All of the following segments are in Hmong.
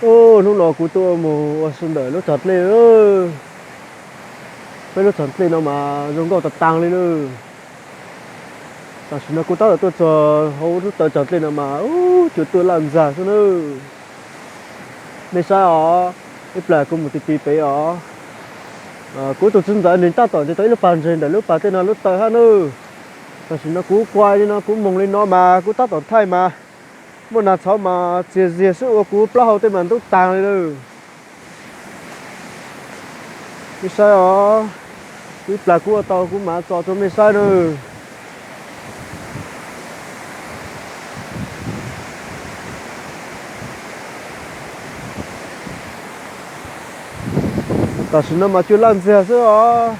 Hnub no kuv tuaj mus ua si ntawm lub tog dlej. Peb lub tog dlej no mas zoo nkauj tas taag li na. Tam sim no kuv tab tom tuaj txog hauv lub taw tog dlej no mas ub, cua tuaj laj ntxag xwb na. Nej saib os, ib plag kuv mus ti ti pem os. Kuv tus txiv ntxawm nws tab tom ntes tau ib lub pas ntses ntawm lub pas dlej no lub taw hab na. Tam sim no kuv kuaj li no kuv moog li no mas kuv tab tom thaij mas muaj nas txhov mas txias zias xwb ua kuv plaub hau tej mas ntub taag li lawm. Nej saib os, kuv ib plag kuv ua tau kuv mam tso rau mej saib na. Tam sim no mas cua laj ntxiag xwb os.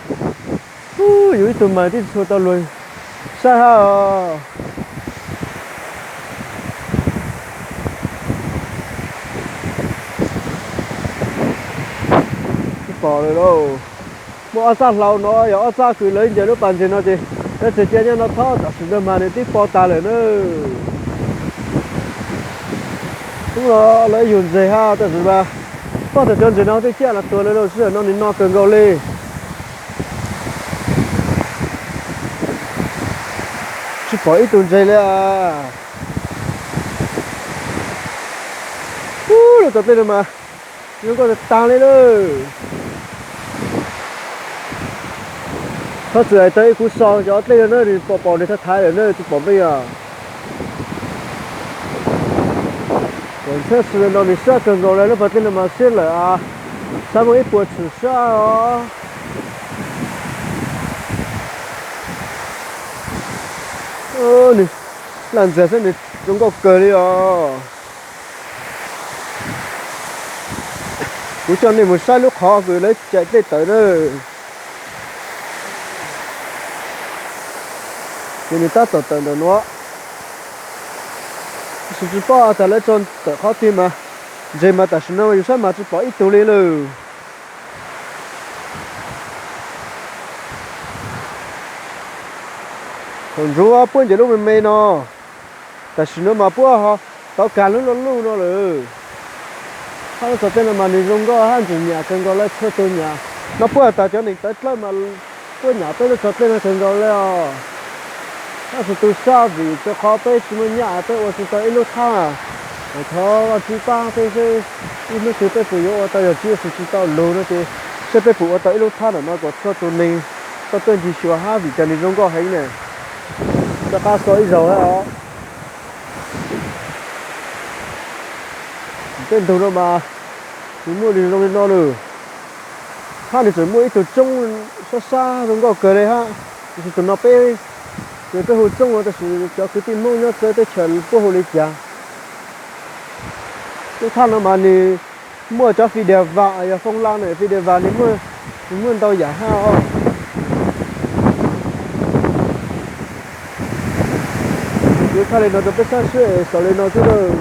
Ub, yus ib tug mas tib txhua tau luag saib hab os. Pom lawm lauj. Muaj ob txaj hlau no yog ob txaj kws lawv ncaws lub pas ntses no ces lawv tseem cia nyob no thob, tam sim no mas nws twb po tas lawm na. Hnub no lawv yug ntses hab tab sis mas pom tas cov ntses no twb ciaj los tuag lawm lauj, sij hawm no nws no kawg nkaus li. Tsis pom ib tug ntses li. Ub, lub tog dlej no mas zoo nkauj tas taag li lawm. Txhob txwm hais tau ib kuv so cov dlej no na, nws pom pom nws thav thaiv lawm na, tsis pom mej os. Ntxhab xwm no nws sab kawg nkaus li, lub pas dlej no mas siab lawm, xav muaj ib puas txhwm sab os. Nws laj ntxiag xwb nws zoo nkauj kawg li os. Kuv coj nej mus saib lub qhov kws lawv caij dlej tawm na. Ces nws tab tom tawm ntawm nuav. Tab sis tsis paub tas lawv tso tawm qhov twg mas, ntses mas tam sim no yus saib mas tsis pom ib tug li lawm. Thaum ntsuav puab ncaws lub me me no, tam sim no mas puab tau kag lub luj luj no lawm. Hab lub tog dlej no mas nws zoo nkauj hab ntxim nyam kawg nkaus li, txhua tug nyam. No puab has tas cov neeg tawv dlawb mas puab nyam peb lub tog dlej no kawg nkaus li os. Tab sis tu sab vim rua qhov peb tsis muaj nyaj peb ua tsis tau ib lub thaj. Thov Vaajtswv pab peb seb ib hnub twg peb puas yuav ua tau, yog Tswv Yexus tsis tau lug no ces seb peb puas ua tau ib lub thaj ntawm no kom txhua tus neeg tau tuaj ncig xyuas hab vim cas nws zoo nkauj heev ne. Rov qab so ib zaug hab os. Tej ntug no mas nws muaj li zoo li no lawm. Hab nws tseem muaj ib tug tsoob sab sab zoo nkauj kawg li hab, tab sis tus no peb, peb hu tsoob no tab sis cov kwv tij Hmoob nyob txawv teb chaws puab hu li cas. Lub thaj no mas nws muaj cov fij dias vam, yog foob laj na, fij dias vam nws muaj, nws muaj ntau yam hab os. Kuv thaij li no rau peb saib seb xaus li no xwb lawm.